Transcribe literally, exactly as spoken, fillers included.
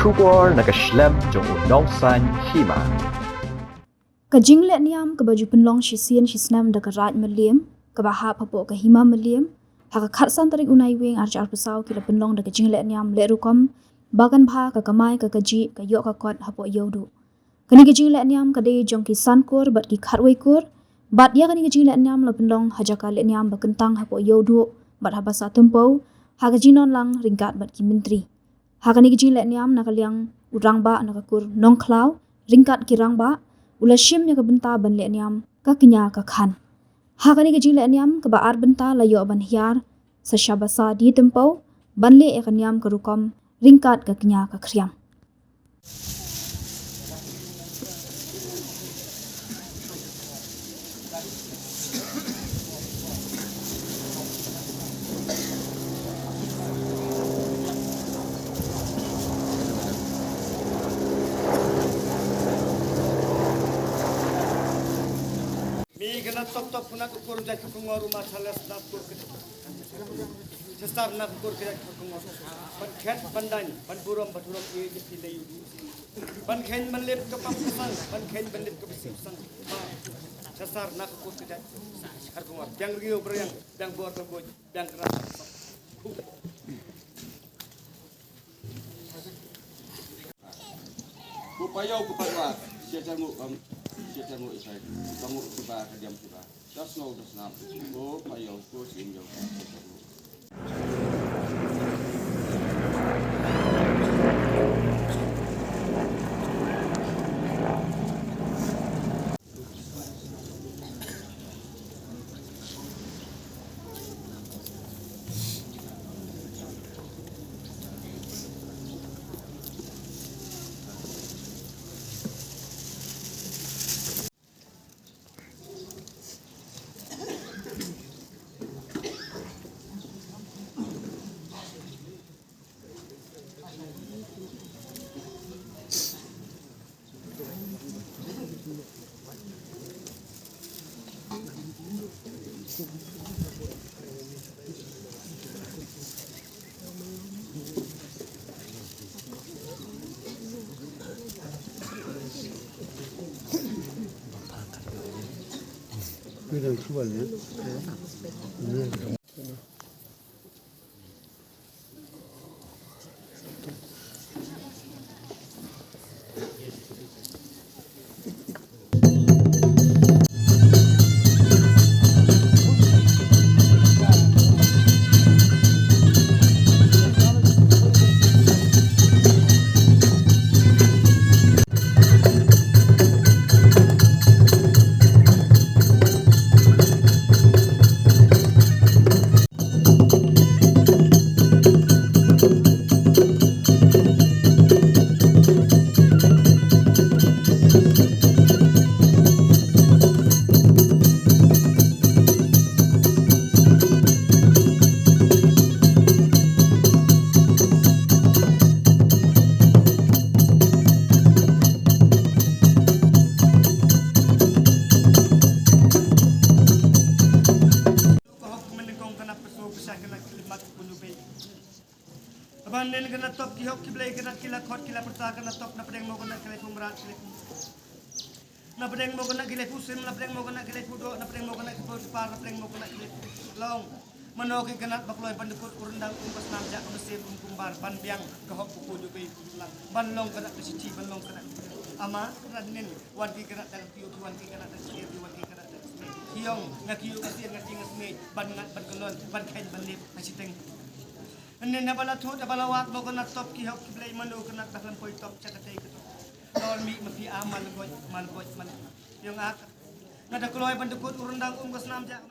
Khubor na ka shlem jong u Nongsaiñ Hima. Ka jingleh niam kaba ju pynlong shisien shisnem da ka Raid Mylliem, kaba hap hapoh ka Hima Mylliem, ha ka khatsan tarik u Naiwieng arhajar arphew saw ki la pynlong da ka jingleh niam leh rukom, ba kan bha ka kamai ka kajih ka ïoh ka kot hapoh Ïewduh. Kane ka jingleh niam ka dei jong ki san kur bad ki khatwei kur, bad ïa kane ka jingleh niam la pynlong ha jaka leh niam ba kyntang hapoh Ïewduh, bad ha Basa Tympew, ha ka jingdon lang ryngkat bad ki myntri. Ha kane ka jingleh niam na ka liang u rangbah na ka kur Nongkhlaw, ryngkat ki rangbah, u la shim ïa ka bynta ban leh niam ka kñia ka khan. Ha kane ka jingleh niam kaba ar bynta la ïoh ban hiar, sa sha Basa D Tympew, ban leh ïa ka niam ka rukom, ryngkat ka kñia ka khriam. Mi ka na top top puna ka kur jait ka kungor u ma Charles na kur ka Chasar na ka kur ka jait ka kungor. Ban khet ban daiñ ban burom ban burom e jep i lei u. Ban khein ban lep ka pap ka sang, ban khein ban lep ka bisi u sang. Ma Chasar na ka kur ka jait ka kungor. Biang rngiew briang, biang bor biang boj, biang kra. Ko païaw ko patwa, sia tang ngu kam, sia tang ngu isai, tang ngu kiba ka diam kiba. Das nau das nam, ko païaw ko sim yau, sia tang ngu. Ka hok mynnyngkong ka na pyrshah ka na khyllipmat ka pyndonkam. Haba nen ka na top ki hok ki blei ka na ki la khot ki la pyrta ka na top na pdeng mo ka na ki la pumrat ki la pum. Na pdeng mo ka na ki la pusim, na pdeng mo ka na ki la pudoh, na pdeng mo ka na ki pur par, na pdeng mo ka na ki la long. Mano ki ka na ba kloi ban dukut u ryndang um ka snam jah ka mynsiem um kumbar ban biang ka hok ka pyndonkam lang. Ban long ka na ka shithi, ban long ka na. Ama ka na nen, wan ki ka na tang piu, wan ki ka na tang sir, wan ki ka na tang sir. Ki ong, nga ki ong ka sir, nga ki nga sir, ban ngat, ban kelon, ban khein, ban lip, ha shiteng. Ynne na ba la thut, na ba la wad, mo ka na top ki hok ki blei mano ka na ba lam poi top, cha ka tei ka top. Lor mi ma phi a mal goj, mal goj, mal. Ïong ak. Nga da kloi ban dukut u ryndang um ka snam jah.